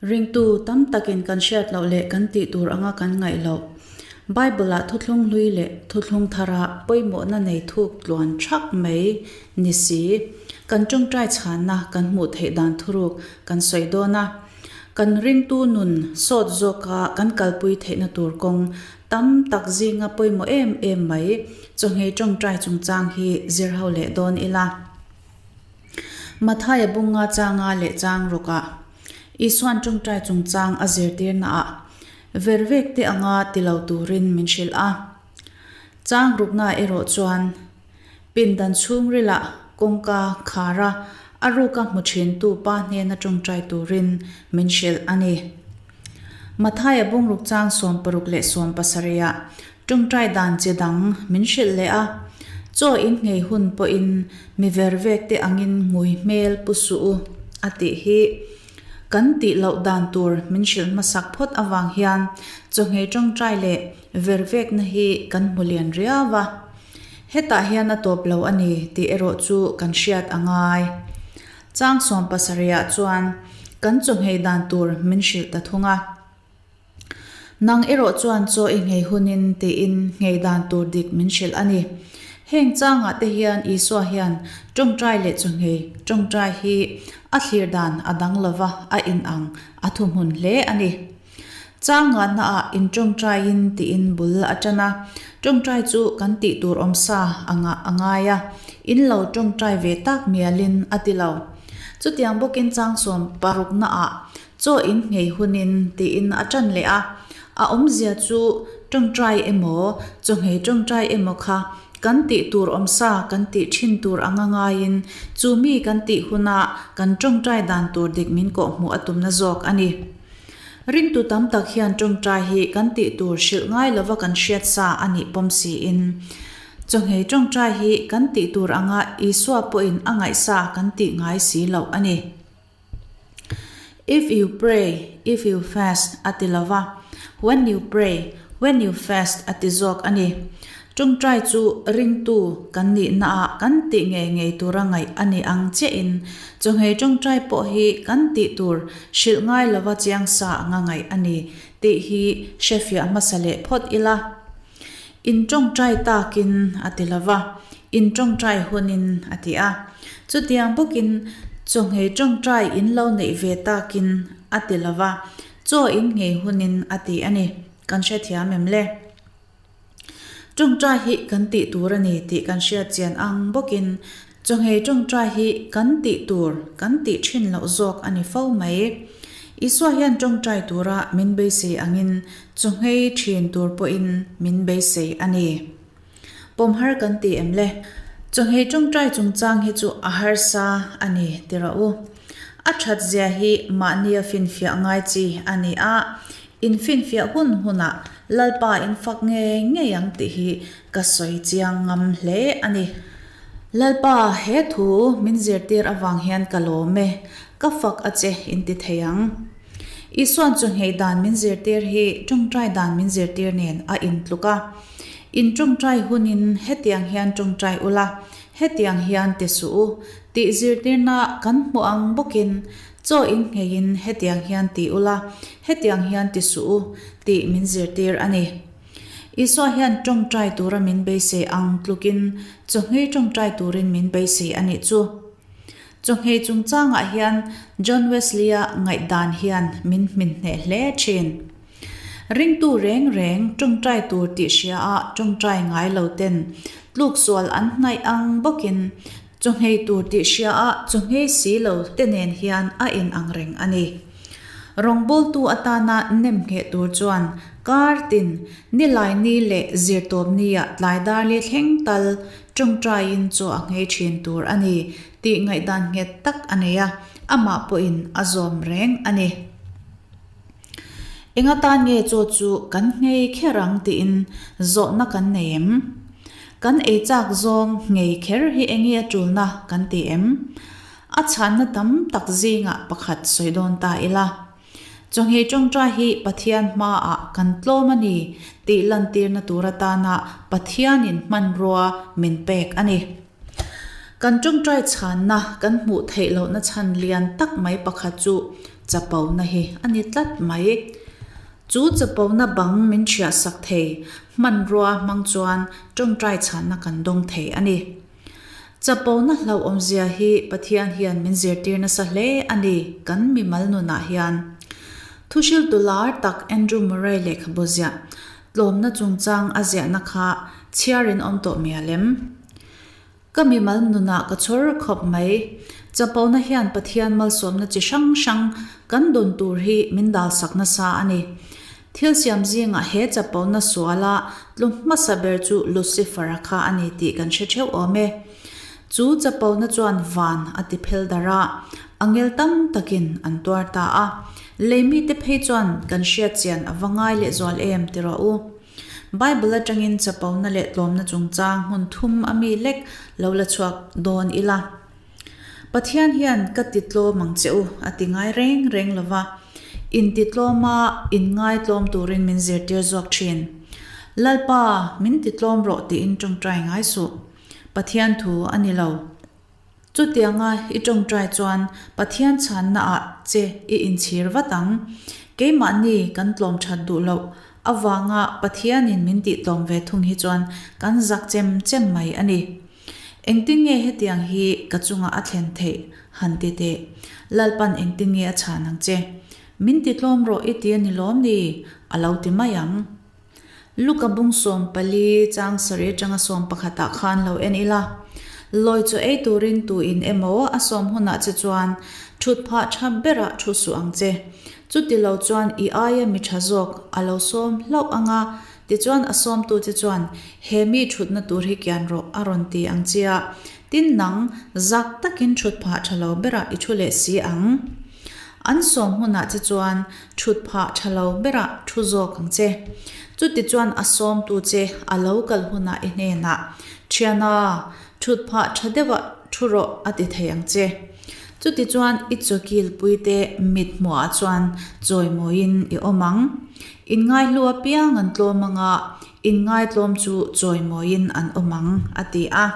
Ringtu tam takin kan hriat loh leh kan tih tur anga kan ngaih loh. Bible-ah thuthlung hlui leh thuthlung thara pawimawhna nei thuk tluan thak mai ni si. Kan tawngtai chhanna kan hmuh theih dan thuruk kan sawi dawn a. Kan ringtu nun sawt zawka kan kalpui theihna tur kawng tam tak zinga pawimawh em em mai chawhngei tawngtai chungchang hi zir ho leh dawn ila. Mathaia bunga changa leh chang rawkah Isuan tawngtai chungchang a zirtirnaah vervek te anga ti lo turin min hrilh a. Chang rukna erawh chuan pindan chhungrilah kawngka khara a ruka hmu thintu pa hnena tawngtai turin min hrilh a ni. Mathaia bungruk chang 60 leh 70ah tawngtai dan chi dang min hrilh leh a, Chaw in nghei hun pawhin mi vervek te angin ngui hmel pu suh u a tih hi. Kan tih loh dan tur min hrilh hmasak phawt avang hian chawhngei tawngtai leh vervekna hi kan hmu lian riau a. Hetah hian a tawp lo a ni tih erawh chu kan hriat a ngai. Chang 70ah chuan kan chawhngei dan tur min hrilh ta thung a. Nang erawh chuan chaw i nghei hunin tiin nghei dan tur dik min hrilh a ni. Heng changah te hian Isua hian tawngtai leh chawhngei tawngtai hi a thlir dan a dang lova a inang a thuhmun hle a ni. Chang ngatnaah in tawngtaiin tiin bul a tan a, tawngtai chu kan tih tur awmsa angah a ngai a, in lo tawngtai ve tak mialin a ti lo. Chutiang bawkin chang 60naah chaw in nghei hunin tiin a tan leh a, a awmzia chu tawngtai emaw chaw nghei tawngtai emaw kha kan tih tur awmsa kan tih thin tur anga ngaiin chu mi kan tih huna kan tawngtai dan tur dik min kawhhmuh a tumna zawk a ni. Ringtu tam tak hian tawngtai hi kan tih tur hrilh ngai lova kan hriat sa a nih pawm siin, chawhngei tawngtai hi kan tih tur anga Isua pawhin a ngaihsa kan tih ngai si loh a ni. If you pray, if you fast a ti lova, when you pray, when you fast a ti zawk a ni. Tawngtai chu ringtu kan nihnaah kan tih ngei ngei tura ngaih a ni ang chiahin chawhngei tawngtai pawh hi kan tih tur hrilh ngai lova chiang sa anga ngaih a ni tih hi hrefiah hmasa leh phawt ila. In tawngtai takin a ti lova, in tawngtai hunin a ti a. Chutiang bawkin chawhngei tawngtai in lo neih ve takin a ti lova, chaw in nghei hunin a ti a ni. Kan hrethiam em le? Tawngtai hi kan tih tur a ni tih kan hriat chian ang bawkin chawhngei tawngtai hi kan tih tur kan tih thin loh zawk a ni fo mai. Isua hian tawngtai tura min beisei angin chawhngei thin tur pawhin min beisei a ni. Pawm har kan ti em le? Chawhngei tawngtai chungchang hi chu a harsa a ni ti rawh u. A that zia hi mahnia finfiah ngai chi a ni a, Infinfiah hun hunah Lalpa in fak ngei ngei ang tih hi ka sawi chiang ngam hle a ni. Lalpa, he thu min zirtir avang hian ka lawm e, ka fak a che in ti thei ang. Isuan chu nghei dan min zirtir hi tawngtai dan min zirtir nen a intluk a. In tawngtai hunin hetiang hian tawngtai ula, hetiang hian ti suh u tih zirtirna kan hmuh ang bawkin Chaw in ngheiin hetiang hian ti ula, hetiang hian ti suh u, tih min zirtir a ni. Isua hian tawngtai tura min beisei ang tlukin chawhngei tawngtai turin min beisei a nih chu. Chawhngei chungchangah hian John Wesley-a ngaihdan hian min hmin hneh hle thin. Ringtu reng reng tawngtai tur tih hria a tawngtai ngai lo ten tluksual an hnaih ang bawkin Chawhngei tur tih hria a chawhngei si lo te nen hian a in ang reng a ni. Rawngbawltu atana nem ngheh tur chuan kar tin nilai ni leh zirtawp nia tlai dar li thleng tal tawngtaiin chaw a nghei thin tur a ni tih ngaihdan nghet tak a nei a, amah pawhin a zawm reng a ni. Enga tan nge chaw chu kan nghei kher ang tiin zawhna kan nei em? Kan ei chak zawng nghei kher hi enge a tulna kan ti em? A chhanna tam tak zingah pakhat sawi dawn ta ila. Chawnghei tawngtai hi Pathian hmaah kan tlawm a ni tih lantirna tur atana Pathianin hmanrua min pek a ni. Kan tawngtai chhanna kan hmuh theih lohna chhan lian tak mai pakhat chu. Chapona hi a ni tlat mai. Chu chapona bang min chhiahsak thei hmanrua hmang chuan tawngtai chhanna kan dawng thei a ni. Chapona hlauhawmzia hi Pathian hian min zirtir nasa hle a ni kan mimal nunah hian. Thuhriltu lar tak Andrew Murray lehkhabu ziah tlawmna chungchang a ziahna kha chhiar in awm tawh mial em? Ka mimal nunah ka chhawr khawp mai. Chapona hian Pathian malsawmna chi hrang hrang kan dawn tur hi min dalsak nasa a ni. Thil siam zingah he chapona suala tlu hmasa ber chu Lucifer-a kha a ni tih kan hre theuh awm e. Chu chapona chuan van a ti phel darh a, angel tam takin an tuar ta a. Lei mite phei chuan kan hriat chian a va ngai lehzual em ti rawh u. Bible atangin chapona leh tlawmna chungchang hmun thum a mi lek lo la chhuak dawn ila. Pathian hian ka ti tlawm ang che u a ti ngai reng reng lo va, inti tlawma inngaitlawm turin min zirtir zawk thin. Lalpa, min ti tlawm rawh tiin tawngtai ngai suh. Pathian thu a ni lo. Chutianga i tawngtai chuan Pathian chhannaah che i inchhir vat ang. Keimahni kan tlawm that duh loh avanga Pathianin min tih tlawm ve thung hi chuan kan zak chem chem mai a ni. Engtin nge hetiang hi ka chungah a thlen theih? han ti teh. Lalpan engtin nge a chhan ang che? Min ti tlawm rawh i ti a ni lawm ni? A lo ti mai ang. Luka bung 14 chang sarih atanga 11 ah khan lo en ila. Lawi chu ei turin tu in emaw a sawm hunah che chuan thut phah tha berah thu suh ang che. Chuti lo chuan i aia mi tha zawk a lo sawm hlauh anga tichuan a sawmtu che chuan he mi thutna tur hi kian rawh a rawn ti ang chia. Tin nang zak takin thut phah tha lo berah i thu leh si ang. An sawm hunah che chuan Thut phah tha lo berah thu zawk ang che. Chutichuan a sawmtu che a lo kal hunah i hnenah, Thiana, thut phah tha deuhah thu rawh a ti thei ang che. Chutichuan i chawkilpuite mit hmuhah chuan chawimawiin i awm ang. Inngaihlu apiang an tlawm anga inngaitlawm chu chawimawiin an awm ang, a ti a.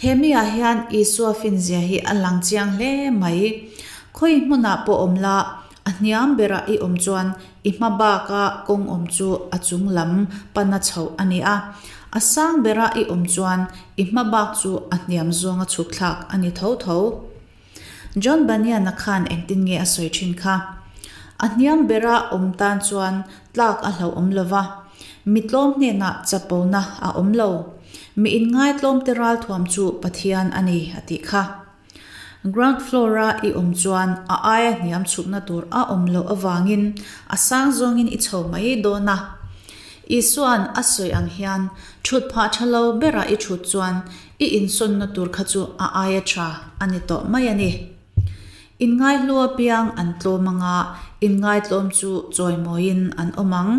He miah hian Isua finzia hi a lang chiang hle mai. Khawi hmunah pawh awm la, a hniam berah i awm chuan i hma baka kawng awm chu a chung lam pana chhoh a ni a. A sang bera i awm chuan i hma bak chu a hniam zawnga chhuk thlak a ni tho tho. John Bunyan-a khan engtin nge a sawi thin kha? A hniam bera awm tan chuan tlak a hlauhawm lo va, mi tlawm hnenah chapona a awm lo. Mi inngaitlawmte ralthuam chu Pathian a ni, a tih kha. Ground floor-a i awm chuan a aia hniam chhukna tur a awm loh avangin a sang zawngin i chho mai dawn a. Isua'n a sawi ang hian thut phah tha lo bera i thut chuan I insawnna tur kha chu a aia tha a ni tawh mai a ni. Inngaihlu apiang an tlawm anga inngaitlawm chu chawimawiin an awm ang.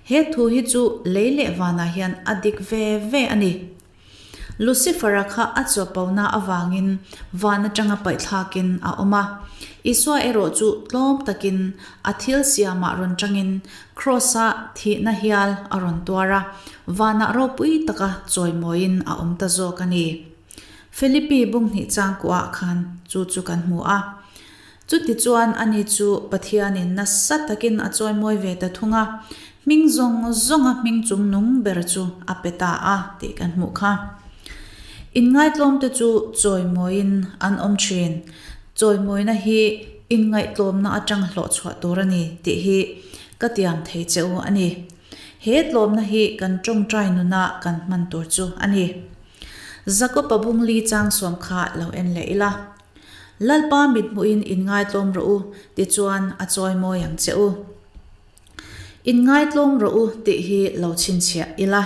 He thu hi chu lei leh vanah hian a dik ve ve a ni. Lucifer-a kha a chawpona avangin van atanga paihthlakin a awm a. Isua erawh chu tlawm takin a thil siamah rawn tangin Kraws-a thihna hial a rawn tuar a, vanah ropui taka chawimawiin a awm ta zawk a ni. Philippi bunghnih changkuah khan chu chu kan hmu a. Chutichuan ani chu Pathianin nasa takin a chawimawi ve ta thung a, hming zawng zawnga hming chungnung ber chu a pe ta a tih kan hmuh kha. Inngaitlawmte chu chawimawiin an awm thin. Chawimawina hi inngaihtlawmna atang hlawh chhuah tur a ni tih hi ka tiam thei che u a ni. He tlawmna hi kan tawngtai nuna kan hman tur chu a ni. Jakob-a bungli chang sawm kha lo en leh ila. Lalpa mithmuhin inngaitlawm rawh u, tichuan a chawimawi ang che u. Inngaitlawm rawh u tih hi lo chhinchhiah ila.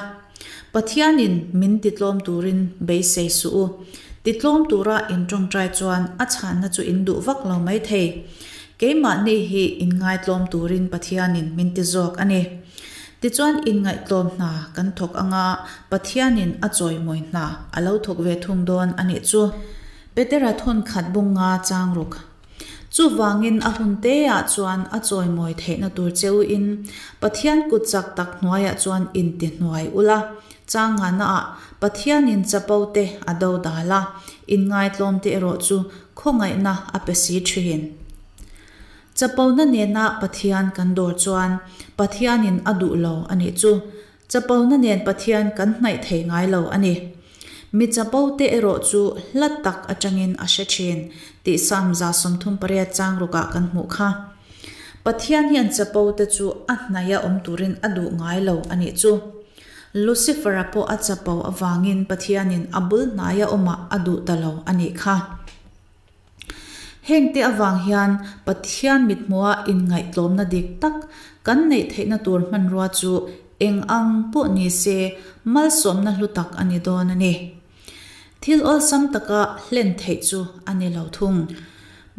Pathianin min titlawm turin beisei suh u. Titlawm tura in tawngtai chuan a chhanna chu in duh vak lo mai thei. Keimahni hi inngaitlawm turin Pathianin min ti zawk a ni. Tichuan inngaihtlawm hna kan thawk anga Pathianin a chawimawi hna a lo thawk ve thung dawn a nih chu. Petera thawn khat bunga chang ruk. Chuvangin a hun teah chuan a chawimawi theihna tur cheu in Pathian kut chak tak hnuaiah chuan inti hnuai ula, changngahnaah Pathianin chapo te a do dal a, inngaitlawm te erawh chu khawngaihna a pe si thin. Chapona nena Pathian kan dawr chuan Pathianin a duh lo a nih chu. Chapona nen Pathian kan hnaih thei ngai lo a ni. Mi chapo te erawh chu hla tak atangin a hre thin tih Psalm 38 chang rukah kan hmuh kha. Pathian hian chapo te chu a hnaih a awm turin a duh ngai lo a nih chu. Lucifer-a pawh a chapo avangin Pathianin a bul hnaia awmah a duh ta lo a nih kha. Hengte avang hian Pathian mithmuha inngaihtlawmna dik tak kan neih theihna tur hmanrua chu eng ang pawh ni se malsawmna hlu tak a ni dawn a ni. Thil awlsam taka hlen theih chu a ni lo thung.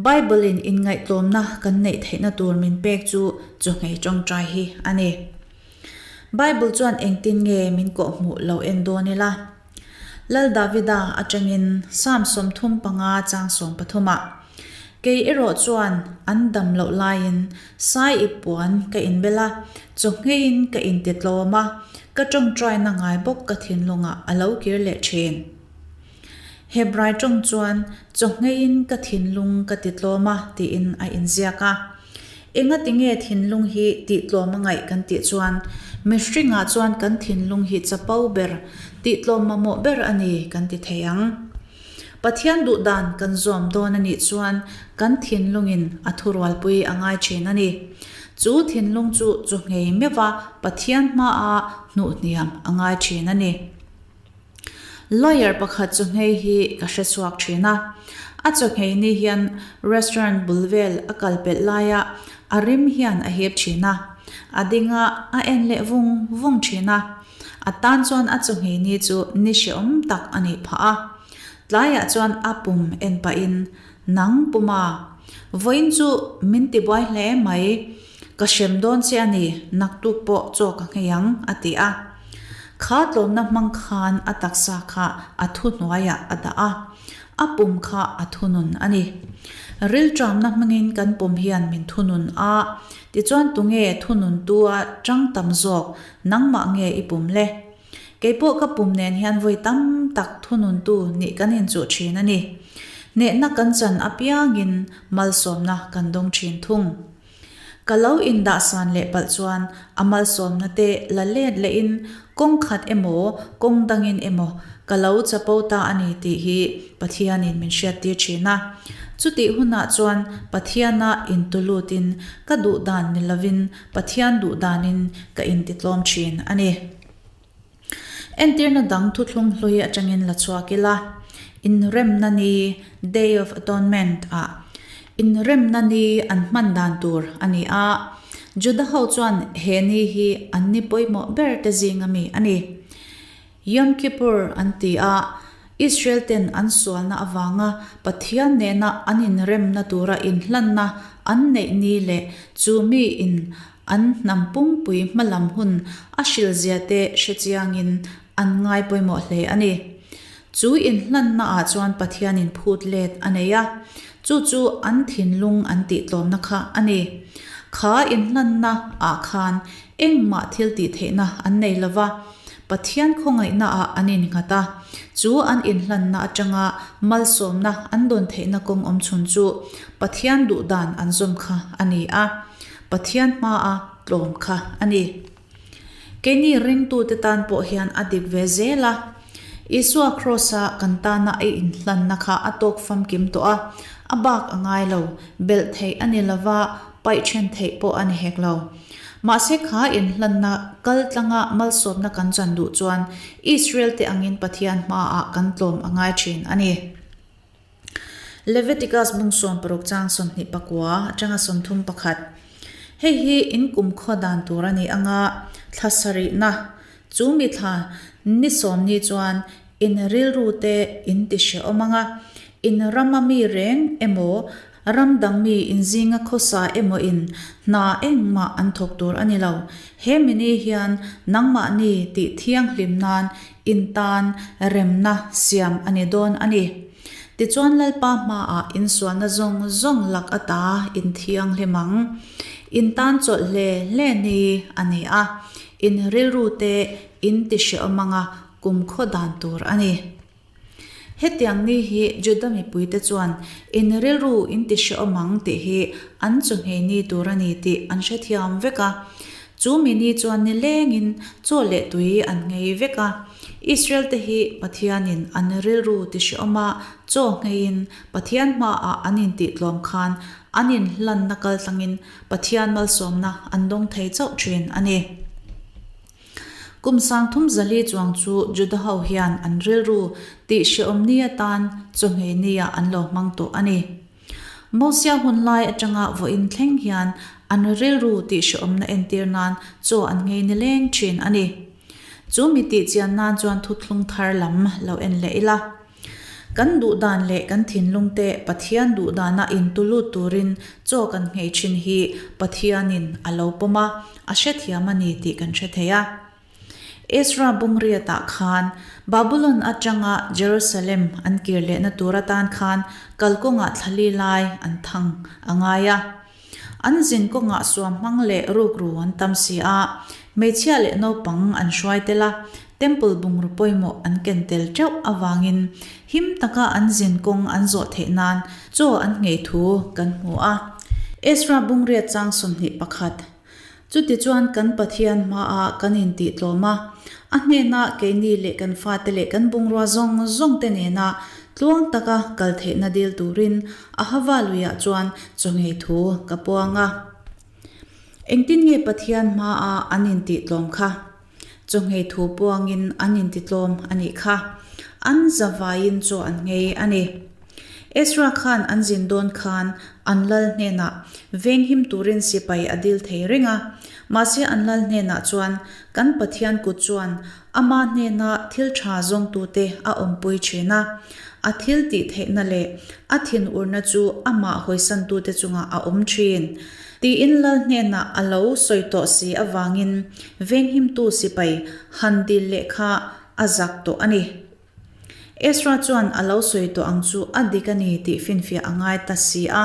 Bible-in inngaihtlawmna kan neih theihna tur min pek chu chawhmeh tawngtai hi a ni. Bible chuan engtin nge min kawhhmuh lo en dawn ila? Lal Davida atangin Psalm 35 chang 13 ah, Kei erawh chuan an dam loh laiin sai i puan ka inbel a, chawhngeiin ka intitlawm a, ka tawngtaina ngai bawk ka thinlungah a lo kir leh thin. Hebrai tawng chuan chawhngeiin ka thinlung ka titlawm a tiin a inziak a. Engati nge thinlung hi tihtlawm a ngaih kan tih chuan mihringah chuan kan thinlung hi chapo ber, tihtlawm mamawh ber a ni kan ti thei ang. Pathian duhdan kan zawm dawn a nih chuan kan thinlungin a thurualpui a ngai thin a ni. Chu thinlung chu chu nghei meuha Pathian hmaa hnuhhniam a ngai thin a ni. Lawyer pakhat chawhmei hi ka hre chhuak thin a. A chawhmei ni hian restaurant bul vel a kal pelh laia a rim hian a hip thin a. A ding a, a en leh vung vung thin a. A tan chuan a chawhmei ni chu ni hreawm tak a nih phah a. Tlaiah chuan a pum en pahin, Nang puma, vawiin chu min tibuai hle mai. Ka hrem dawn che a ni, naktuk pawh chaw ka nghei ang, a ti a. Kha tlawmna hmang khan a taksa kha a thuhnuaiah a dah a, a pum kha a thunun a ni. Rilṭamna hmangin kan pum hian min thunun a, tichuan tunge thununtua ṭang tam zawk nangmah nge i pum le? Kei pawh ka pum nen hian vawi tam tak thununtu nih kan inchuh ṭhin a ni. Hnehna kan chan apiangin malsawmna kan dawng ṭhin thung. Ka lo indahsan leh palh chuan a malsawmna te la let lehin kawng khat emaw kawng dangin emaw ka lo chapo ta a ni tih hi Pathianin min hriattir thin a. Chutih hunah chuan Pathiana intulutin ka duhdan ni lovin Pathian duhdanin ka intitlawm thin a ni. Entirna dang thuthlung hlui atangin la chhuak ila, Inremna Ni, Day of Atonement, ah Inremna Ni an hman dan tur a ni a. Juda ho chuan he ni hi an ni pawimawh ber te zinga mi a ni. Yom Kippur an ti a, Israel ten an sualna avanga Pathian nena an inremna tura inhlanna an neih ni leh chu mi in An hnam pumpui hmalam hun a hrilhzia te hre chiangin an ngai pawimawh hle a ni. Chu inhlanna ah chuan Pathianin phut let a nei a, chu chu an thinlung an tihtlawmna kha a ni. Kha inhlanna ah khan engmah thil tih theihna an nei lo va, Pathian khawngaihna ah an innghat a, chu an inhlanna atanga malsawmna an dawn theihna kawng awmchhun chu Pathian duhdan an zawm kha a ni a. Pathian hmaa tlawm kha a ni. Keini ringtute tan pawh hian a dik ve zel a. Isua Kraws-a kan tana a inhlanna kha a tawk famkim tawh a, a bak a ngai lo, belh theih a ni lo va, paih then theih pawh a ni hek lo. Mahse kha inhlanna kal tlanga malsawmna kan chan duh chuan Israel-te angin Pathian hmaah kan tlawm a ngai thin a ni. Leviticus bung 60 chang 29 atanga 31. Hei hi in kumkhua dan tur a ni anga thla sarihna, chu mi thla ni sawm ni chuan in rilru te in ti hrehawm anga, in rama mi reng emaw, ram dang mi in zinga khawsa emaw in hna engmah an thawk tur a ni lo. He mi ni hian nangmahni tih thianghlim nan In tan remna siam a ni dawn a ni. Tichuan Lalpa hmaah insualna zawng zawng lak ata in thianghlim ang. In tan chawlh hle hle ni a ni a, in rilru te in ti hrehawm anga kumkhaw dan tur a ni. Hetiang ni hi Juda mipuite chuan in rilru in ti hrehawm ang tih hi an chawhmeh ni tur a ni tih an hrethiam vek a. Chu mi ni chuan nilengin chaw leh tui an nghei vek a. Israel te hi Pathianin an rilru ti hrehawm a, chaw ngheiin Pathian hmaah an intihtlawm khan an inhlanna kaltlangin Pathian malsawmna an dawng thei chauh thin a ni. Kum sangthum zali chuang chu Juda ho hian an rilru tih hrehawm ni atan chawhmeh nia an lo hmang tawh a ni. Mosia hun lai atanga vawiin thleng hian an rilru tih hrehawmna entir nan chaw an ngei nileng thin a ni. Chu mi tih chian nan chuan thuthlung thar lam lo en leh ila. Kan duh dan leh kan thinlung te Pathian duh dana intu lut turin chaw kan nghei thin hi Pathianin a lo pawm a, a hrethiam a ni tih kan hre thei a. Ezra bungriatah khan Babulon atanga Jerusalem an kir lehna tur atan khan kalkawngah thlali lai an thang a ngai a. An zin kawngah suam hmang leh rukru an tam si a, hmeichhia leh naupang an hruai tel a, temple bungraw pawimawh an ken tel teuh avangin him taka an zin kawng an zawh theih nan chaw an nghei thu kan hmu a. Ezra bungriat chang 21. Chutichuan kan Pathian hmaah kan intihtlawm a, a hnenah keini leh kan fate leh kan bungrua zawng zawng te nena tluang taka kal theihna dil turin Ahava luiah chuan chawngei thu ka puang a. Engtin nge Pathian hmaah an intihtlawm kha? Chawngei thu puangin an intitlawm a nih kha. An zavaiin chaw an nghei a ni. Ezra khan an zin dawn khan an lal hnenah venghim turin sipai a dil thei reng a. Mahse an lal hnenah chuan kan Pathian kut chuan ama hnena thil tha zawngtute a awmpui thin a. A thil tih theihna leh a thinurna chu amah hawisantute chungah a awm thin. Tiin lal hnenah a lo sawi tawh si avangin venghimtu sipai han dil leh kha a zak tawh a ni. Ezra chuan a lo sawi tawh ang chu a dik a ni tih finfiah a ngai ta si a.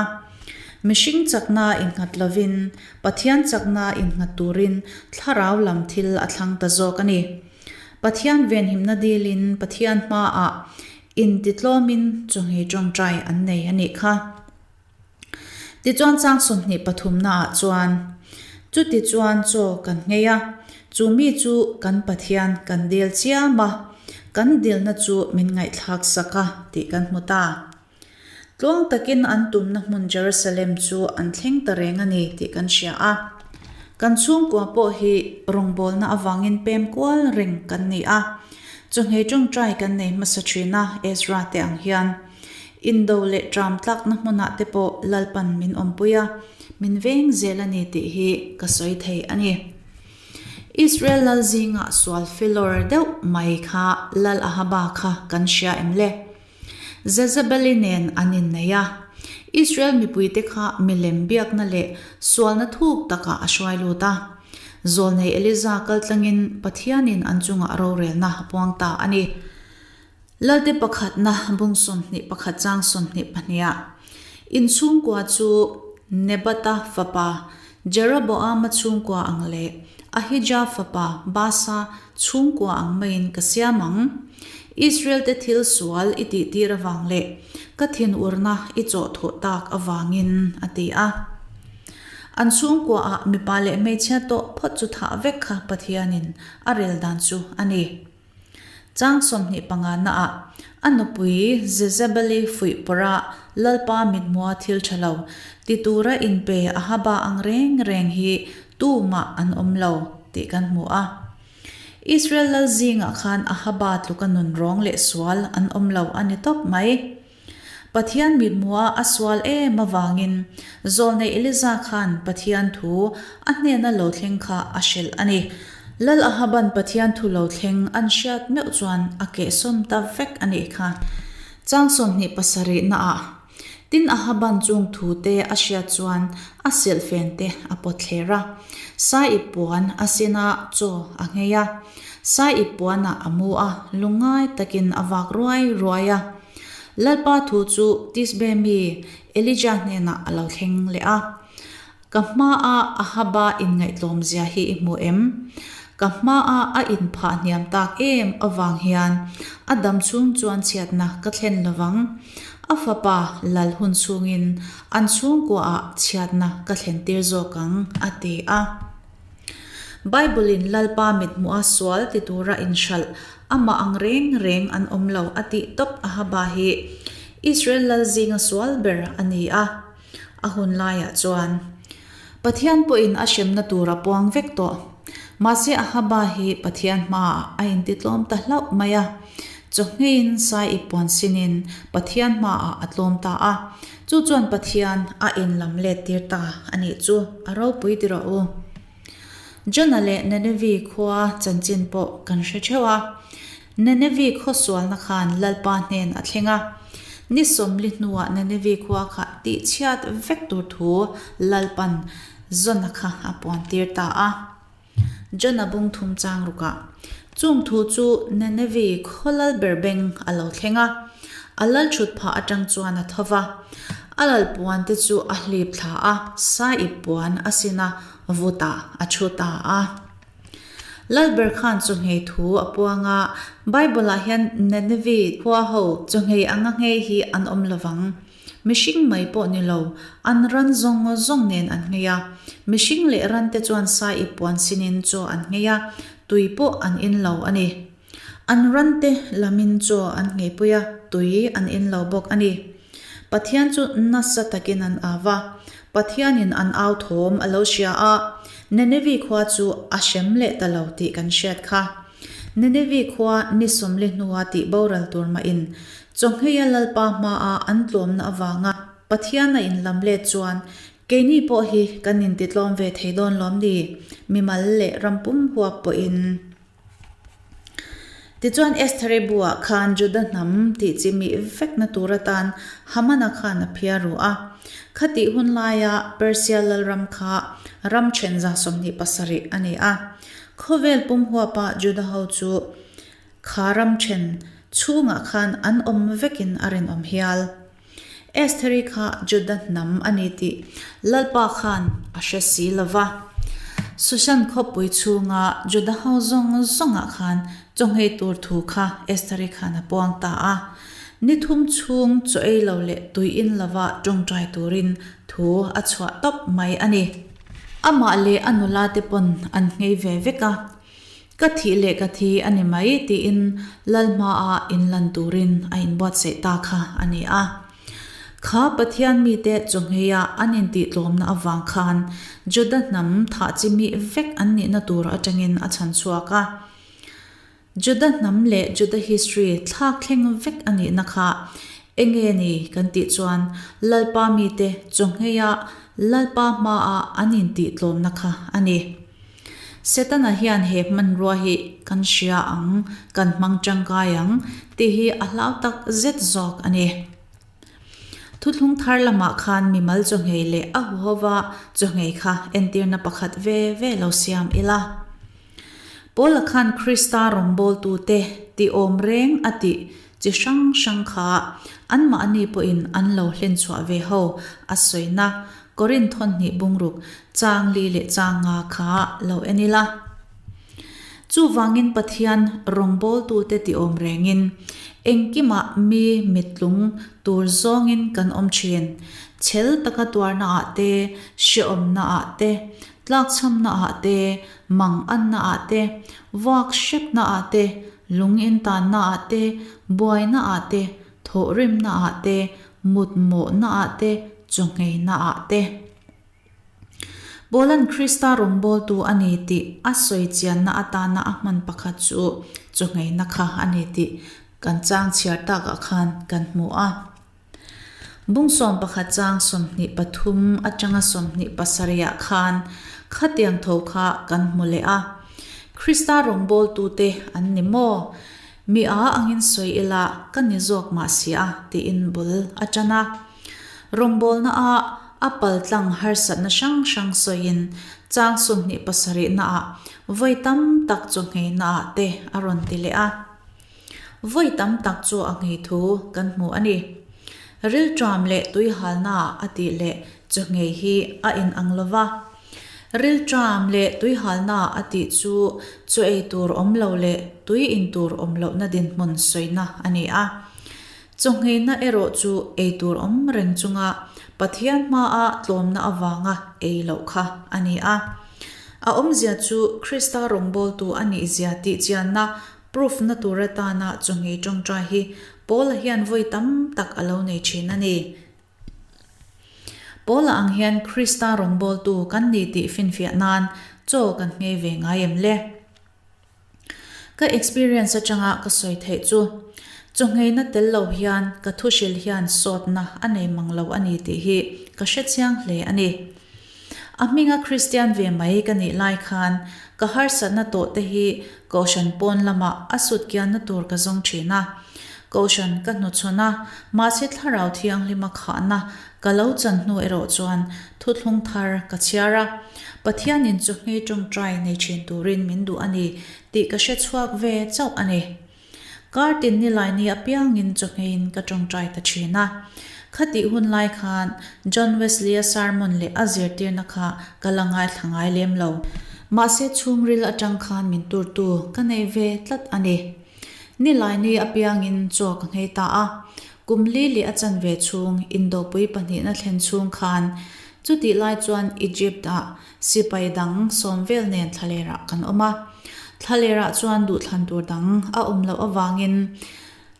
Mihring chakna innghat lovin Pathian chakna innghat turin thlarau lam thil a thlang ta zawk a ni. Pathian venhimna dilin Pathian hmaah intitlawmin chawngei tawngtai an nei a nih kha. Tichuan chang 23 naah chuan, Chutichuan chaw kan nghei a, chu mi chu kan Pathian kan dil chiam a, kan dilna chu min ngaihthlak sak a tih kan hmu ta. Tluang takin an tumna hmun Jerusalem chu an thleng ta reng a ni tih kan hria a. Kan chhungkua pawh hi rawngbawlna avangin pem kual reng kan ni a, chawhmeh tawngtai kan nei hmasa thin a, Ezra te ang hian. Indo leh tram tlakna hmunah te pawh Lalpan min awmpui a, min veng zel a ni tih hi ka sawi thei a ni. Israel lal zingah sual filawr deuh mai kha Lal Ahaba kha kan hria em le? Jezebeli nen an innei a, Israel mipuite kha milem biakna leh sualna thuk takah a hruai lut a. Zawlnei Eliza kaltlangin Pathianin an chungah rorelna a puang ta a ni. Lalte pakhatna bung 21 chang 22 ah inchhungkua chu Nebata fapa Jeroboama chhungkua ang leh Ahija fapa Baasa chhungkua ang maiin ka siam ang. Israel te thil sual i tihtir avang leh ka thinurna i chawhthawh tak avangin, a ti a. An chhungkua ah mipa leh hmeichhia tawh phawt chu thah vek kha Pathianin a rel dan chu a ni. Chang 25 naah a nupui Jezebeli fuih pawrh a Lalpa mithmua thil tha lo ti tura inpe Ahaba ang reng reng hi tumah an awm lo tih kan hmu a. Israel lal zingah khan Ahaba tluka nun rawng leh sual an awm lo a ni tawp mai. Pathian mithmuha a sual em avangin Zawlnei Eliza khan Pathian thu a hnena lo thleng kha a hrilh a ni. Lal Ahaban Pathian thu lo thleng an hriat meuh chuan a kehsawm ta vek a nih kha. Chang 27 naah Tin Ahaban chung thu te a hriat chuan a silhfen te a pawt thler a, sai ip puan a sin a, chaw a nghei a, sai ip puanah a mu a, lungngai takin a vak ruai ruai a. Lalpa thu chu Tisbe mi Elija hnenah a lo thleng leh a, Ka hmaah Ahaba inngaihtlawmzia hi i hmu em? Ka hmaah a inphah hniam tak em avang hian a dam chhung chuan chhiatna ka thlen lovang. A fapa lal hun chhungin an chhungkuaah chhiatna ka thlen tir zawk ang, a ti a. Bible-in Lalpa mithmuha sual ti tura inhralh amah ang reng reng an awm lo a tih tawp Ahaba hi Israel lal zinga sual ber a ni a. A hun laiah chuan Pathian pawhin a hremna tur a puang vek tawh. Mahse Ahaba hi Pathian hmaah a intitlawm ta hlauh mai a. Chawhngeiin sai i puan sinin Pathian hmaah a tlawm ta a. Chu chuan Pathian a inlam let tir ta a nih chu a ropui ti rawh u. Jona leh Nenevi khua chanchin pawh kan hre theuh a. Nenevi khaw sualna khan Lalpa hnen a thleng a. Ni sawmli hnuah Nenevi khua kha tihchhiat vek tur thu Lalpan Jona kha a puan tir ta a. Jona bung thum chang rukah chung thu chu Nenevi khaw lal ber beng a lo thleng a. A lal thut phah atang chuan a tho va. A lal puan te chu a hlip thla a, sai ip puan a sin a, vutah a thu ta a. Lalber khan chawhngei thu a puang a, Bible-ah hian Nenevi khua ho chawhngei anga nghei hi an awm lovang. Mihring mai pawh ni lo, an ran zawng zawng nen an nghei a. Mihring leh ran te chuan sai ip puan sinin chaw an nghei a, tui pawh an in lo a ni. An ran te lamin chaw an ngheipui a, tui an in lo bawk a ni. Pathian chu nasa takin an au va, Pathianin an au thawm a lo hria a, Nenevi khua chu a hrem leh ta lo tih kan hriat kha. Nenevi khua ni sawmli hnua tih boral tur mahin chawhngheia Lalpa hmaa an tlawmna avanga Pathian a inlam let chuan keini pawh hi kan intitlawm ve thei dawn lawm ni, mimal leh rampum huap pawhin. Tichuan Estheri buah khan Juda hnam tih chi mih vekna tur atan Hamana khan a phiar ru a. Khatih hun laia Persia lalram kha ram then 27 a ni a. Khawvel pum huapa Juda ho chu kha ram then chhungah khan an awm vekin a rinawm hial. Estheri kha Juda hnam a ni tih Lalpa khan a hre si lo va. Sushan khawpui chhunga Juda ho zawng zawngah khan chawnghei tur thu kha Estheri khan a puang ta a. Ni thum chhung chaw ei lo leh tui in lova tawngtai turin thu a chhuah tawp mai a ni. Amah leh a nula te pawn an nghei ve vek a. Ka thih leh ka thi a ni mai tiin Lal hmaah inlan turin a inbuatsaih ta kha a ni a. Kha Pathian mite chawhngheia an intihtlawmna avang khan Juda hnam thah chi mih vek an nihna tur atangin a chhan chhuak a. Juda hnam leh Juda history thlak thleng vek a nihna kha enge ni kan tih chuan Lalpa mite chawhngheia Lalpa hmaah an intihtlawmna kha a ni. Setana hian he hmanrua hi kan hria ang, kan hmang tangkai ang tih hi a hlau tak zet zawk a ni. Thuthlung thar lamah khan mimal chawhngei leh a huhova chawhngei kha entirna pakhat ve ve lo siam ila. Paula khan Krista rawngbawltute tih awm reng a tih chi hrang hrang kha anmahni pawhin an lo hlenchhuah ve ho a sawina Korinth hawnhnih bungruk chang li leh chang nga kha lo en ila. Chuvangin Pathian rawngbawltute ti awm rengin engkimah mi mittlung tur zawngin kan awm thin. Chhel taka tuarna ah te, hrehawmna ah te, tlakchhamna ah te, manganna ah te, vuak hrepna ah te, lung intanna ah te, buaina ah te, thawhrimna ah te, mutmawhna ah te, chawngheina ah te. Paula'n Krista rawngbawltu a ni tih a sawi chianna atana a hman pakhat chu chawngheina kha a ni tih kan chang chhiar takah khan kan hmu a. Bung 11 chang 23 atanga 27 ah khan khatiang tho kha kan hmu leh a. Krista rawngbawltute an ni maw? Mi a angin sawi ila ka ni zawk mah si a tiin bul a tan a. Rawngbawlna a a paltlang harsatna hrang hrang sawiin chang 27 naah vawi tam tak chaw ngheina ah te a rawn ti leh a. Vawi tam tak chu a nghei thu kan hmu a ni. Rilṭam leh tuihalna a tih leh chaw nghei hi a inang lo va. Rilṭam leh tuihalna a tih chu chaw ei tur awm lo leh tui in tur awm lohna dinhmun sawina a ni a. Chawngheina erawh chu ei tur awm reng chunga Pathian hmaa tlawmna avanga ei loh kha a ni a. A awmzia chu Krista rawngbawltu a nihzia tihchianna proof na tur atana chawngei tawngtai hi Paula hian vawi tam tak a lo nei thin a ni. Paula ang hian Krista rawngbawltu kan ni tih finfiah nan chaw kan nghei ve ngai em le? Ka experience atanga ka sawi theih chu, chawngheina tel lo hian ka thuhril hian sawtna a nei mang lo a ni tih hi ka hrechiang hle a ni. A hminga Kristian ve mai ka nih lai khan ka harsatna tawh te hi Kohhran pawn lamah a sut kianna tur ka zawng thin a. Kohhran ka hnuchhawn a, mahse Thlarau Thianghlima khahna ka lo chan hnu erawh chuan thuthlung thar ka chhiar a. Pathianin chu hmei tawngtai nei thin turin min duh a ni tih ka hre chhuak ve chauh a ni. Kar tin nilaini apiangin chawhmeiin ka tawngtai ta thin a. Khatih hun lai khan John Wesley-a sermon leh a zirtirna kha ka la ngaithla ngai lem lo. Mahse chhungril atang khan min turtu ka nei ve tlat a ni. Nilaini apiangin chaw ka nghei ta a. Kum li leh a chanve chhung indopui pahnihna thlen chhung khan chutih lai chuan Egypt-ah Sipai dang sawm vel nen thlalerah kan awm a. Thlalerah chuan duhthlan tur dang a awm loh avangin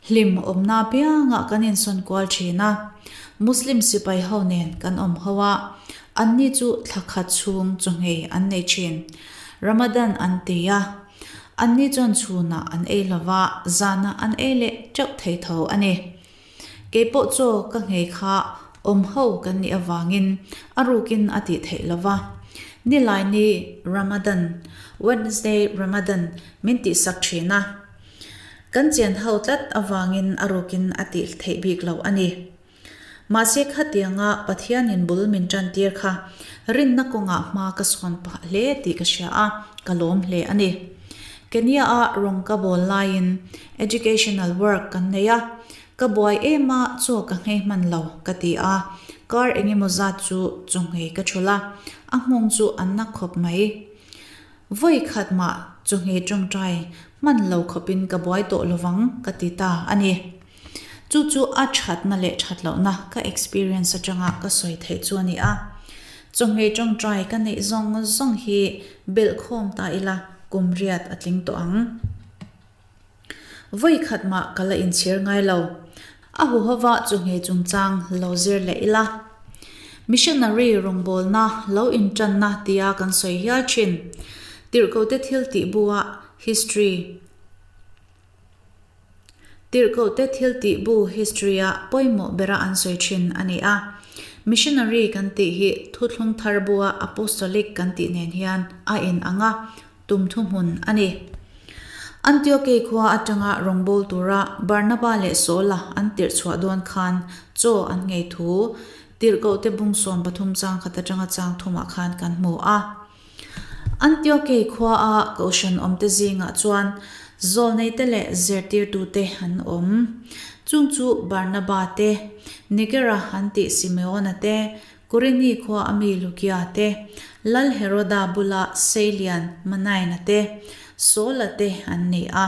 hlim awmna apiangah kan insawn kual thin a. Muslim sipai ho nen kan awm ho a, anni chu thla khat chhung chawngei an nei thin. Ramadan an ti a, anni chuan chhunah an ei lova, zanah an ei leh teuh thei tho a ni. Kei pawh chaw ka nghei kha awm ho kan nih avangin a rukin a tih theih lo va. Nilaini Ramadan, Wednesday Ramadan, min tihsak thin a. Kan chian ho tlat avangin a rukin a tih theih bik lo a ni. Mahse khatianga Pathianin bul min tantir kha rinna kawngah hma ka sawn pah hle tih ka hria a, ka lawm hle a ni. Kenya-a rawng ka bawl laiin Educational work kan nei a, ka buai em a chaw ka nghei hman lo ka ti a, kar engemaw zat chu chaw nghei ka thul a, a nghawng chu an na khawp mai. Vawi khat mah chaw nghei tawngtai hman lo khawpin ka buai tawh lovang ka ti ta a ni. Chu chu a thatna leh that lohna ka experience atanga ka sawi theih chu a ni a. Chaw nghei tawngtai ka neih zawng zawng hi belh khawm ta ila kum riat a tling tawh ang. Vawi khat mah ka la inchhir ngai lo. A huhova chu nghei chungchang lo zir leh ila. Missionary rawngbawlna lo intanna tia kan sawi hial thin. Tirhkohte thil tih bu-a history. Tirhkohte thil tih bu history-a pawimawh bera an sawi thin a ni a. Missionary kan tih hi thuthlung thar bu-a apostolic kan tih nen hian a inang a. Tum thuhmun a ni. Antiokei khua atanga rawngbâwl tura Barnaba leh Saula an tirh chhuah dawn khan chaw an ngei thu Tirhkohte bung 13 chang khat atanga chang thumah khan kan hmu a. Antiokei khuaa Kohhran awmte zingah chuan zawlneite leh zirtirtute an awm. Chung chu Barnaba te, Nigera an tih Simeona te, Kurini khua a mi Lukia te, Lal Heroda bula Seilian Manaina te, Saula te an ni a.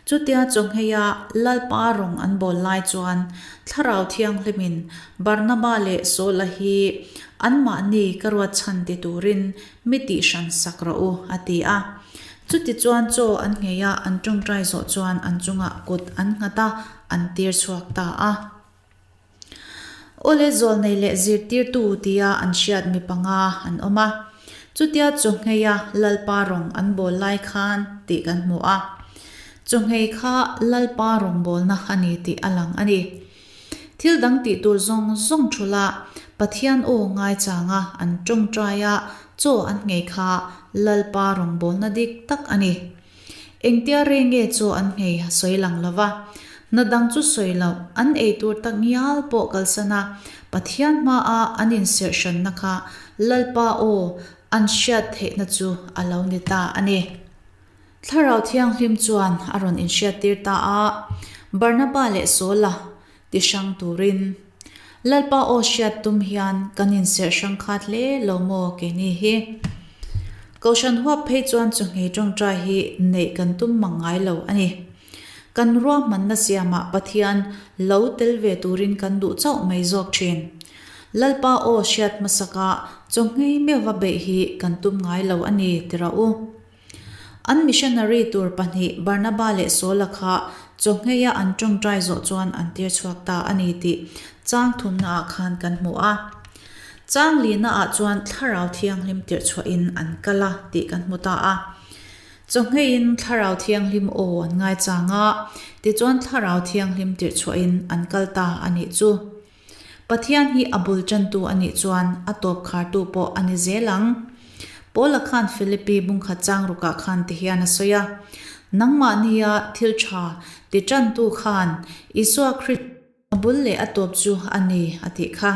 Chutia chawngheia Lalpa rawng an bawl lai chuan Thlarau Thianghlimin Barnaba leh Saula hi anmahni ka ruat chhan ti turin mi tihhran sak rawh u, a ti a. Chutichuan chaw an nghei a, an tawngtai zawh chuan an chungah kut an nghat a, an tir chhuak ta a. Awle zawlnei leh zirtirtu tia an hriat mi panga an awm a, chutia chawngheia Lalpa rawng an bawl lai khan tih kan hmu a. Chawnghei kha Lalpa rawngbawlna a ni tih a lang a ni. Thil dang tih tur zawng zawng thula Pathian aw ngaichanga an tawngtaia chaw an nghei kha Lalpa rawngbawlna dik tak a ni. Engtia rei nge chaw an nghei a sawi lang lo va, hna dang chu sawi loh, an ei tur tak ngial pawh kalsan a, Pathian hmaa an inserh hranna kha Lalpa aw an hriat theihna chu a lo ni ta a ni. Thlarau Thianghlim chuan a rawn inhriattir ta a, Barnaba leh Saula ti hrang turin. Lalpa aw hriat tum hian kan inserh hrang khat hle lo maw keini hi? Kohhran huap phei chuan chawhmeh tawngtai hi neih kan tum mang ngai lo a ni. Kan ruahmanna siamah Pathian lo tel ve turin kan duh chauh mai zawk thin. Lalpa aw hriat hmasaka chawhmeh meuhva beih hi kan tum ngai lo a ni ti rawh u. An missionary tur pahnih Barnaba leh Saula kha chawhngheia an tawngtai zawh chuan an tir chhuak ta a ni tih chang thumnaah khan kan hmu a. Chang lihnaah chuan Thlarau Thianghlim tirh chhuahin an kal a tih kan hmu ta a. Chawhngeiin Thlarau Thianghlim aw an ngaichang a, tichuan Thlarau Thianghlim tirh chhuahin an kal ta a nih chu. Pathian hi a bul tantu a nih chuan a tawp khartu pawh a ni zel ang. Paula khan Philippi bungkhat chang rukah khan ti hian a sawi a, Nangmahnia thil tha ti tantu khan Isua Krista a bul leh a tawp chu a ni a tih kha.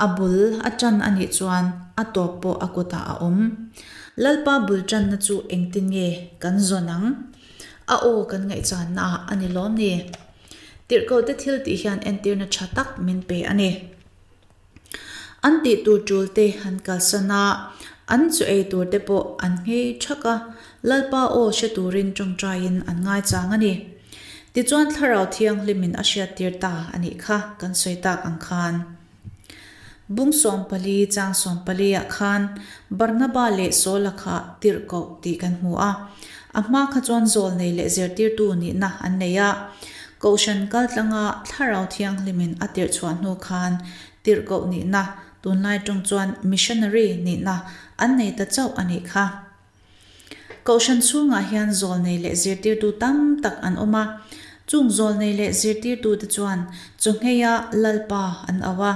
A bul a tan a nih chuan a tawp pawh a kutah a awm. Lalpa bul tanna chu engtin nge kan zawn ang? A aw kan ngaihchannaah a ni lawm ni? Tirhkohte thil tih hian entirna tha tak min pe a ni. An tih tur tul te an kalsan a, an chu ei tur te pawh an nghei thak a, Lalpa aw hre turin tawngtaiin an ngaichang a ni. Tichuan Thlarau Thianghlimin a hriattir ta a nih kha kan sawi tak ang khan. Bung 14 chang 14 ah khan Barnaba leh Saula kha tirhkoh tih kan hmu a. A hma kha chuan zawlnei leh zirtirtu nihna an nei a. Kohhran kaltlanga Thlarau Thianghlimin a tirh chhuah hnu khan tirhkoh nihna, tunlai tawng chuan missionary nihna an nei ta chauh a nih kha. Kohhran chhungah hian zawlnei leh zirtirtu tam tak an awm a. Chung zawlnei leh zirtirtute chuan chawhngheia Lalpa an auh a,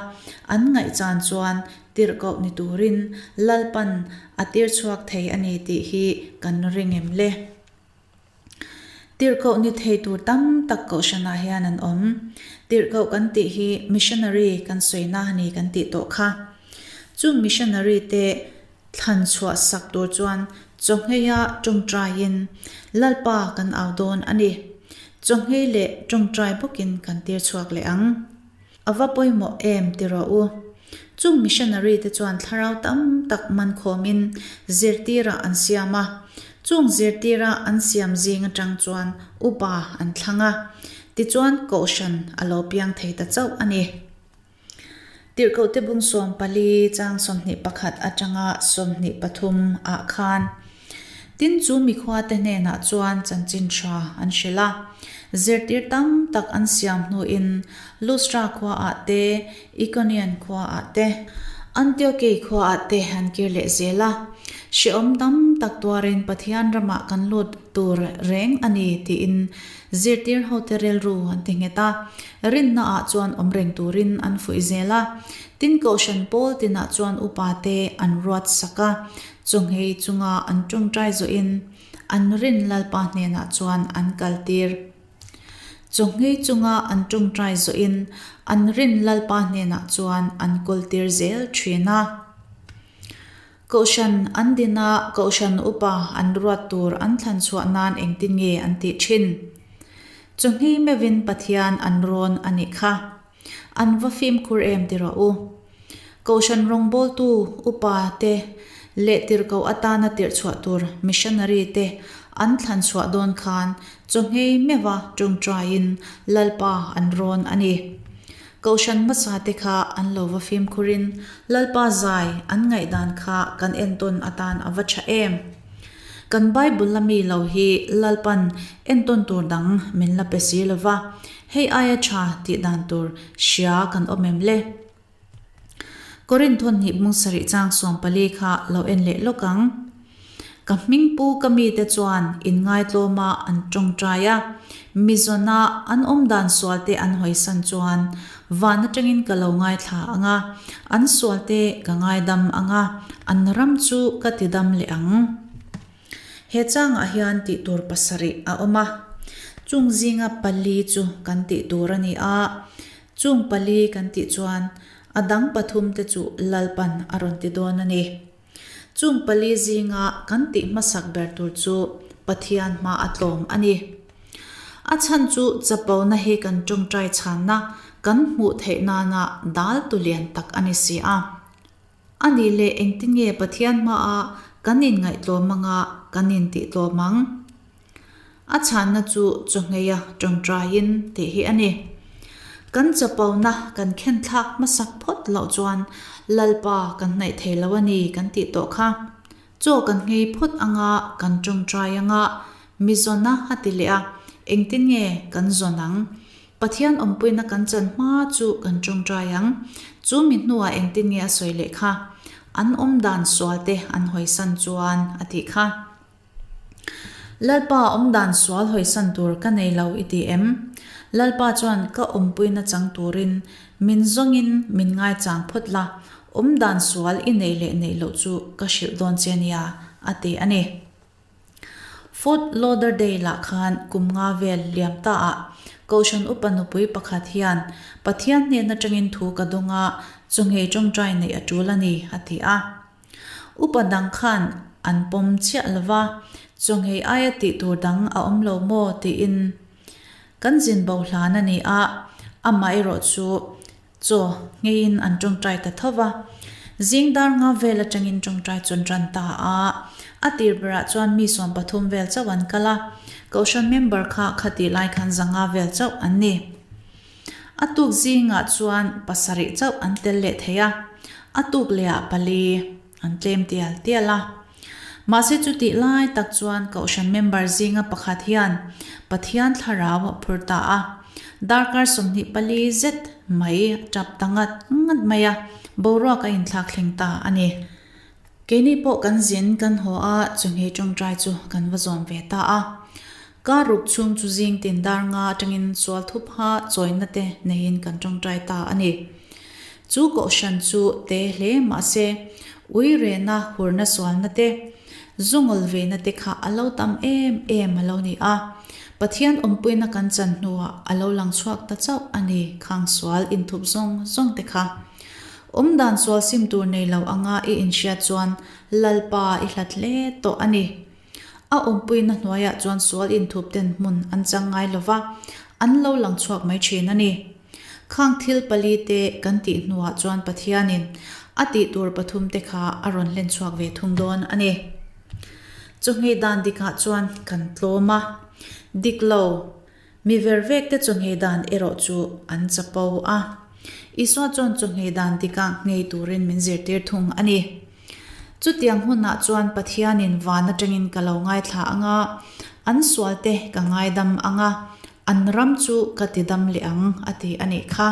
an ngaihchan chuan tirhkoh ni turin Lalpan a tir chhuak thei a ni tih hi kan ring em le? Tirhkoh ni thei tur tam tak kohhranah hian an awm. Tirhkoh kan tih hi missionary kan sawina a ni kan tih tawh kha. Chung missionary te Thlan chhuah sak tur chuan chawhngheia tawngtaiin Lalpa kan au dawn a ni. Chawhngei leh tawngtai bawkin kan tir chhuak leh ang. A va pawimawh em ti rawh u. Chung missionary te chuan thlarau tam tak man khawmin zirtirah an siam a. Chung zirtira an siam zing atang chuan upa an thlang a. Tichuan kohhran a lo piang thei ta chauh a ni. Tirhkohte bung 14 chang 21 atanga 23 ah khan tin chu mikhuate hnenah chuan chanchin tha an hrilh a. Zirtir tam tak an siam hnuin Lustra khuaah te, Ikonian khuaah te, Antiokei khuaah te an kir leh zel a. Hrehawm tam tak tuarin Pathian ramah kan lut tur reng a ni tiin Zirtir hote rilru an ti nghet a, rinna ah chuan awm reng turin an fuih zel a. Tin Kohhran pawl tinah chuan upa te an ruat sak a, chawnghei chunga an tawngtai zawhin an rin Lalpa hnenah chuan an kaltir. Chawnghei chunga an tawngtai zawhin an rin Lalpa hnenah chuan an kawltir zel thin a. Kohhran an din a, Kohhran upa an ruat tur an thlan chhuah nan engtin nge an tih thin? Chawhni meuhin Pathian an rawn a nih kha. An va fimkhur em ti rawh u. Kohhran rawngbawltu upa te leh tirhkoh atana tirh chhuah tur missionary te an thlan chhuah dawn khan chawhngei meuha tawngtaiin Lalpa an rawn a ni. Kohhran hmasa te kha an lo va fimkhurin Lalpa zai an ngaihdan kha kan entawn atan a va tha em? Kan Bible la mi lo hi Lalpan entawn tur dang min la pe si lo va, hei aia tha tih dan tur hria kan awm em le? Korinthon hnih bung sarih chang 14 kha lo en leh lawk ang. Ka hmingpu ka mite chuan inngaitlawma an tawngtai a, mizawna an awmdan sualte an hawisan chuan van atangin ka lo ngaithla ang a, an sualte ka ngaidam ang a, an ram chu ka tidam leh ang. He changah hian tih tur pasarih a awm a, chung zinga pali chu kan tih tur a ni a, chung pali kan tih chuan a dang pathumte chu Lalpan a rawn ti dawn a ni. Chung pali zinga kan tih hmasak ber tur chu Pathian hma a tlawm a ni. A chhan chu chapona hi kan tawngtai chhanna kan hmuh theih nana dal tu lian tak a ni si a. A nih leh engtin nge Pathian hmaa Kan inngaihtlawm anga kan intihtlawm ang. A chhanna chu chawngheia tawngtaiin tih hi a ni. Kan chapona kan khen thlak hmasak phawt loh chuan Lalpa kan hnaih thei lo a ni kan tih tawh kha. Chaw kan nghei phawt anga kan tawngtai anga mi zawna a ti leh a, engtin nge kan zawn ang? Pathian awmpuina kan chan hma chu kan tawngtai ang. Chu mi hnuah engtin nge a sawi leh kha? An awmdan sualte an hawisan chuan a tih kha. Lalpa awmdan sual hawisan tur ka nei lo i ti em? Lalpa chuan ka awmpuina chang turin min zawngin min ngaichang phawt la, awmdan sual i neih leh neih loh chu ka hrilh dawn che nia, a ti a ni. Fort Lauderdale-ah khan kum nga vel liam ta ah Kohhran upa nupui pakhat hian Pathian hnen atangin thu ka dawng a, chawngei tawngtai neih a tul a ni, a ti a. Upa dang khan an pawm chiah lo va, chawnghei aia tih tur dang a awm lo maw tiin kan zin bo hlan a ni a, amaherawh chu chaw ngheiin an tawngtai ta tho va. Zing dar nga vel atangin tawngtai chu an ran ta a, a tir berah chuan mi 13 vel chauh an kal a, Kohhran member kha khatih lai khan 500 vel chauh an ni. A tuk zingah chuan pasarih chauh an tel leh thei a, a tuk lehah pali an tlem tial tial a. Mahse chutih lai tak chuan Kohhran member zinga pakhat hian Pathian thlarau a phur ta a, darkar 24 zet mai a tap ta ngat ngat mai a, boruak a inthlak thleng ta a ni. Keini pawh kan zin kan haw a, chunghei tawngtai chu kan va zawm ve ta a. Kar ruk chhung chu zing tin dar nga atangin sual thup ha chawina te neiin kan tawngtai ta a ni. Chu kohhran chu te hle mahse, ui rehna hurna sualna te, zungawl veina te kha a lo tam em em a lo ni a. Pathian awmpuina kan chan hnuah a lo lang chhuak ta chauh a ni khang sual inthup zawng zawng te kha. Awmdan sual sim tur nei lo anga i inhriat chuan Lalpa i hlat hle tawh a ni. A awmpuina hnuaiah chuan sual inthup ten hmun an chang ngai lo va, an lo lang chhuak mai thin a ni. Khang thil pali te kan tih hnuah chuan Pathianin a tih tur pathum te kha a rawn hlen chhuak ve thung dawn a ni. Chawhmeh dan dikah chuan kan tlawm a, dik lo. Mi vervekte chawhmeh dan erawh chu an chapo a. Isua chuan chawhmeh dan dika nghei turin min zirtir thung a ni. Chutiang hunah chuan Pathianin van atangin ka lo ngaithla ang a, an sualte ka ngaidam ang a, an ram chu ka tidam leh ang a ti a nih kha.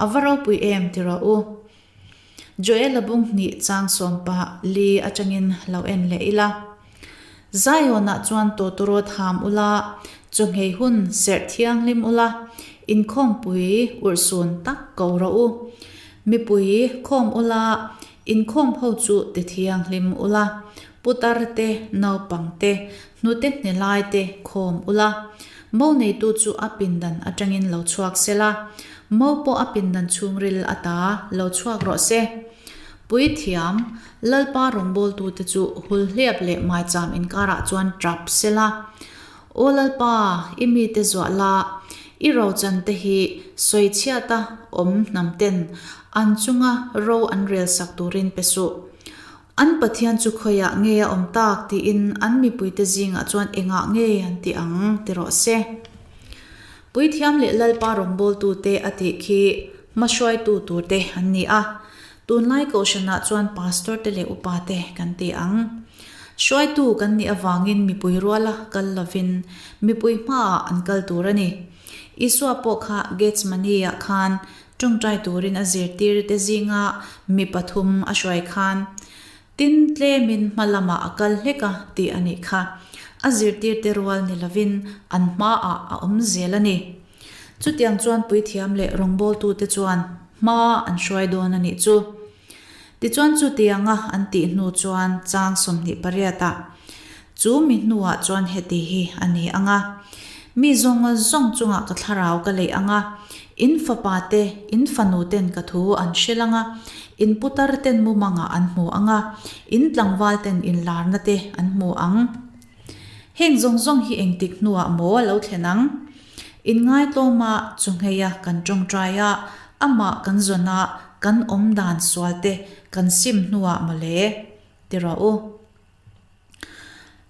A va ropui em ti rawh u. Joela bung hnih chang sawmpa li atangin lo en leh ila. Zionah chuan tawtawrawt ham ula, chawhmei hun serh thianghlim ula, inkhawmpui urhsun tak ko rawh u. Mipui khawm ula, inkhawm ho chu ti thianghlim ula, putar te, naupang te, hnute hnelai te khawm ula. Mo neitu chu a pindan atangin lo chhuak sela, mo pawh a pindan chhungril ata lo chhuak rawh se. Puithiam, Lalpa rawngbawltute chu hulhliap leh maicham inkarah chuan tap sela. Aw Lalpa, i mite zuah la, i rochante hi sawichhiata awm hnamten an chunga ro an relsak turin pe suh. An Pathian chu khawiah nge a awm tak tiin an mipuite zingah chuan engah nge an ti ang ti rawh se. Puithiam leh Lalpa rawngbawltute a tih khi hmahruaitu turte an ni a. Tunlai Kohhranah chuan Pastor te leh Upa te kan ti ang. Hruaitu kan nih avangin mipui ruala kal lovin mipui hmaah an kal tur a ni. Isua pawh kha Gethsemane-ah khan Tawngtai turin a zirtirte zinga mi pathum a hruai khan, Tin tlemin hma lamah a kal hlek a tih a nih kha. A zirtirte rual ni lovin an hmaah a awm zel a ni. Chutiang chuan puithiam leh rawngbawltute chuan hma an hruai dawn a nih chu. Tichuan chutianga an tih hnu chuan chang 28 ah, Chu mi hnuah chuan heti hi a ni ang a, Mi zawng zawng chungah ka thlarau ka leih ang a, in fapa te, in fanu ten ka thu an hril ang a, in putar ten mumangah an hmu ang a, in tlangval ten inlarna te an hmu ang. Heng zawng zawng hi engtik hnuah maw a lo thlen ang? Inngaitlawma chungheia kan tawngtai a, amah kan zawn a, kan awm dan sual te kan sim hnuah mawle ti rawh u.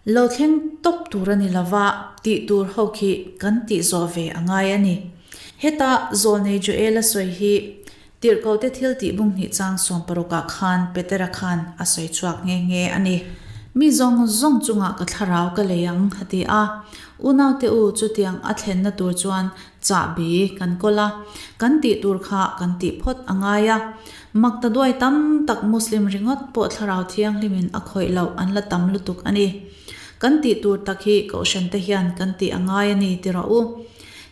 Lo thleng tawp tur a ni lova, tih tur ho khi kan tih zawh ve a ngai a ni. Heta Zawlnei Joel-a sawi hi Tirhkohte thil tih bung hnih chang sawmparukah khan Petera khan a sawi chhuak nghe nghe a ni. Mi zawng zawng chungah ka thlarau ka lei ang, a ti a. Unaute u, chutiang a thlenna tur chuan chahbi kan kawl a, kan tih tur kha kan tih phawt a ngai a. Makta duai tam tak Muslim ringawt pawh thlarau thianghlimin a khawih loh an la tam lutuk a ni. Kan tih tur tak hi Kohhrante hian kan tih a ngai a ni ti rawh u.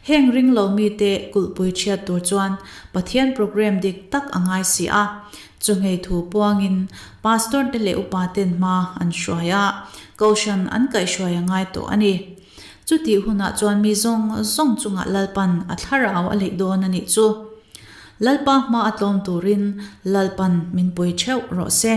Heng ring lo mite kulhpui chhiat tur chuan Pathian program dik tak a ngai si a. Chawhngei thu puangin Pastor te leh upa ten hma an hruai a, Kohhran an kaihhruai a ngai tawh a ni. Chutih hunah chuan mi zawng zawng chungah Lalpan a thlarau a leih dawn a nih chu. Lalpa hma a tlawm turin Lalpan min pui theuh rawh se.